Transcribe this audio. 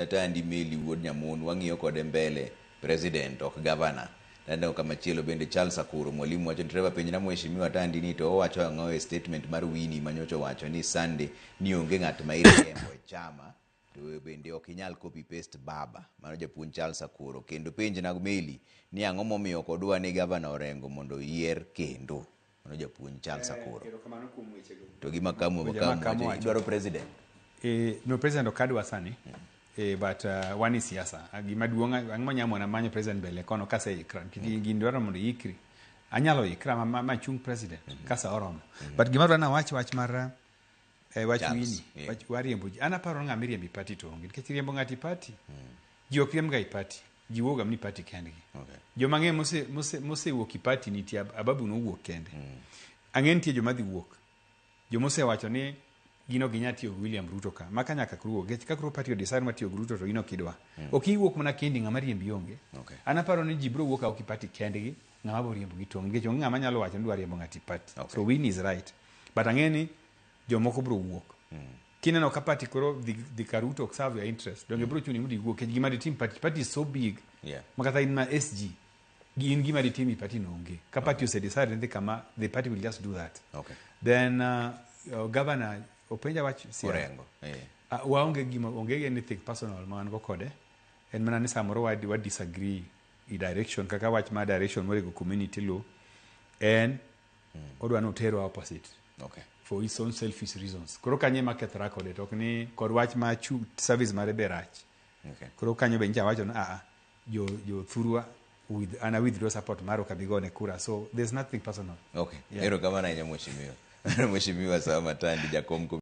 Atandi Meli wuod Nyamun wang'iyo kode mbele president ok governor. Taneno kamachielo bende Charles Akuro mwalimu wacho ni Trevor penjna mheshimiwa Atandi ni to owacho ang'o e statement mar Winnie manyocha owacho ni Sunday ni onge ng'at ma iriembo e chama to bende ok inyal copy paste baba. Mano japuonj Charles Akuro. Kendo penjna Meli ni ang'o momiyo ok odwa ni governor Orengo mondo oyier kendo. Mano japuonj Charles Akuro. Erokamano kuom wechego. To gi Makamu Weche Makamu Makamu wacho wacho. idwaro president. No, president ok adwa sani. But wan e siasa. Gima duong' ang' manyamo na manyo president mbele kono kaseikra. Nikech gini dwaro mondo iikri. Anyalo ikra ma chung president kasa oromo. But gima adwa nawach wach mar wach Charles, Winnie, wach wariembo ji. An aparo ni ng'ama iriembo e party to onge. Nikech riembo ng'ato e party, ji ok riemb ga e party. Ji wuok ga mana e party kendgi. Joma ng'e mosewuok e party nitie Ababu nowuok kende. Ang'e nitie joma dhi wuok. Joma osewacho ni gin ok ginyal tiyo gi William Ruto ka. Maka nyaka koro wuok. Nikech ka koro party o decide mar tiyo gi Ruto to in ok idwa. Ok iwuok mana kendi ng'ama riembi onge. An aparo ni ji biro wuok oko e party kendgi ng'ama biro riembo gi to onge. Nikech onge ng'ama nyalo wacho ni dwa riembo ng'ato e party. So Winnie is right. But ang'e ni jomoko biro wuok. Kineno ka party koro dhi ka Ruto ok serve your interest. Donge biro chuni mondo iwuok. Nikech gima ditim party, party is so big. Ma kata in ma SG, in gima ditim e party no onge. Ka party ose decide ni dhi kama, the party will just do that. Then governor openja wach Siaya. Orengo. Waonge gima, onge anything personal ma wan go kode. En mana ni samoro wa disagree i direction kaka wach mar direction monego community lu en odwa ni oterwa opposite for his own selfish reasons. Koro kanyo ema kethora kode to ok ni kod wach ma service mare be rach. Koro kanyo be nyicha wacho ni jo thurwa with ana withdraw support maro ok abi gone kura. So there's nothing personal. Erokamano ahinya mheshimiwa. Mheshimiwa Sam Atandi jakom.